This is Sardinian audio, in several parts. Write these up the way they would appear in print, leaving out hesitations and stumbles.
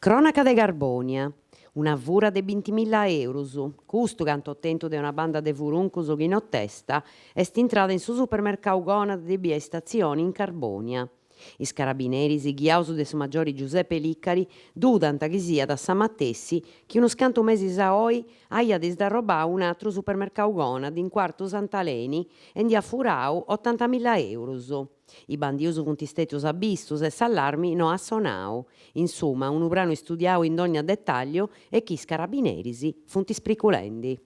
Crònaca de Carbònia, una fura de bintimilla eurus, custu cantu otentu de una banda de furuncus chi notesta est intrada in su supermercau Conad de bia Istatzioni in Carbònia. Is carabineris, ghiaus de su magiori Giuseppe Licari, dudant chi siat sa matessi chi unus cantu mesis a oi aiat isdarrobau un'atru supermercau Conad in Cuartu Sant'Aleni e nd'iat furau otantamilla eurus. I bandius funt stètius abistus e s'allarmi no at sonau. Insuma, unu pranu istudiau in dònnia detàlliu e chi is carabineris funt spriculendi.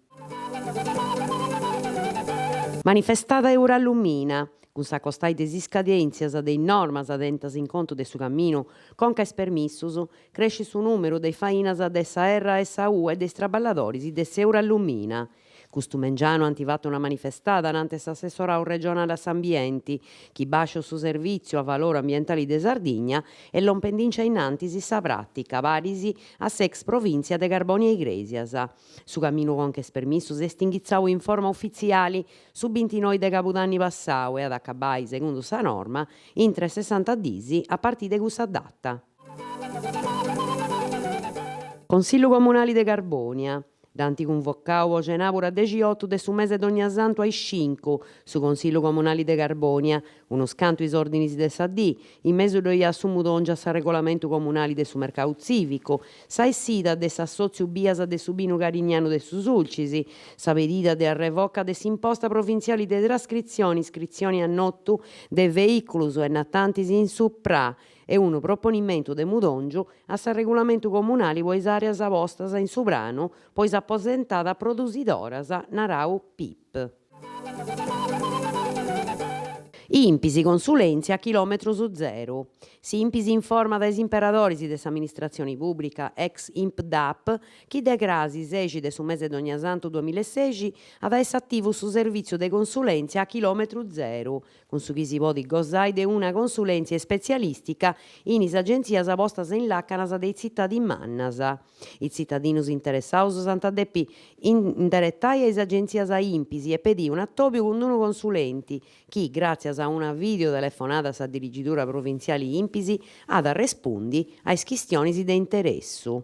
Manifestada Eurallumina, cun s'acostai de is iscadèntzias de is normas tentas in contu de su caminu conca a is permissus, crescit su nùmeru de is fainas de sa RSU e de is traballadoris de s'Eurallumina. Custu mengianu ant fatu una manifestada anante s'assessorau regionali a s'ambienti, chi bàsciu su servìtziu avaloru ambientali de Sardigna e lompendinci a innantis sa pràtica paris a s'ex provìntzia de Carbònia Igrèsias. Su caminu conca a is permissus est inghitzau in forma ufitziali su bintinoi de cabudanni passau e at a acabai, segundu sa norma, intre sessanta dis a partì de cussa data. Consillu Comunali de Carbònia. Dd'ant cunvocau po cenàbura dexiotu de su mese Donniasantu a is cincu, su Consillu Comunali de Carbònia, unus cantu is òrdinis de sa dì, in mesu ddoi at su mudòngiu a s'arregolamentu comunali de su mercau tzìvicu, sa essida de s'assòtziu Bias de su Binu Carignanu de su Sulcis, sa pedida de arrevoca de s'imposta provintziali de trascritzioni iscritzioni annotu de veìculus e natantis in su PRA e unu proponimentu de mudòngiu a s'arregulamentu comunali po is àreas postas in su pranu po is aposentadas produsidoras narau PIP. Impis consulèntzia a chilòmetrus zeru. S'Impis informat a is imperadoris de s'amministratzioni pùblica, ex Impdap, chi de crasi sexi de su mese Donniasantu duamillaesexi at a essi ativu su servìtziu de consulèntzia a chilòmetru zeru, cun su chi si podit gosai de una consulèntzia ispetzialìstica in is agentzias postas in làcanas de is tzitadis mannas. Is tzitadinus interessaus s'ant a depi inderetai a is agentzias Impis e pedì un'atòbiu cun unu consulenti chi, gràtzias a una videotelefonada a sa dirigidura provintziali Impis, at a arrespundi a is chistionis de interessu.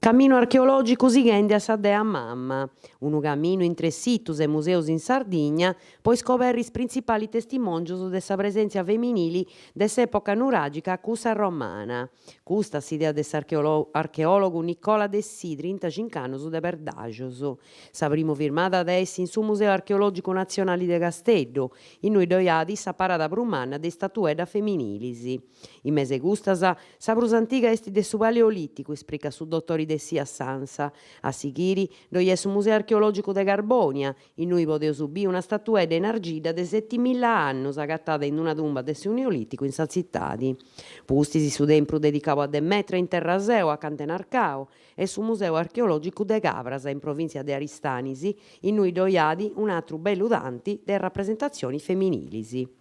Caminu archeològicu sighendi a sa Dea Mama, unu caminu intre situs e museus in Sardigna po iscoberri is printzipalis testimòngius de sa presèntzia feminili de s'època nuràgica a cussa romana. Custa s'idea de s'archeòlogu Nicola Dessì, trintacinc'annus de Perdaxus. Sa primu firmada at a essi in su Museu Archeològicu Natzionali de Casteddu, innui ddoi at sa parada prus manna de istatueddas feminilis. In mesu 'e custas, sa prus antiga est de su Paleolìticu, ispricat su dotori Dessì a s'ANSA. A sighiri, ddoi est su Museu Archeològicu de Carbònia, innui podeus biri una statuedda in argidda de setimilla annus agatada in una tumba de su Neolìticu in sa tzitadi. Pustis su tempru dedicau a Demetra in Terraseu, acanta 'e Narcau, e su Museu Archeològicu de Cabras, in provìntzia de Aristanis, innui ddoi at un'atru bellu tanti de rapresentatzionis feminilis.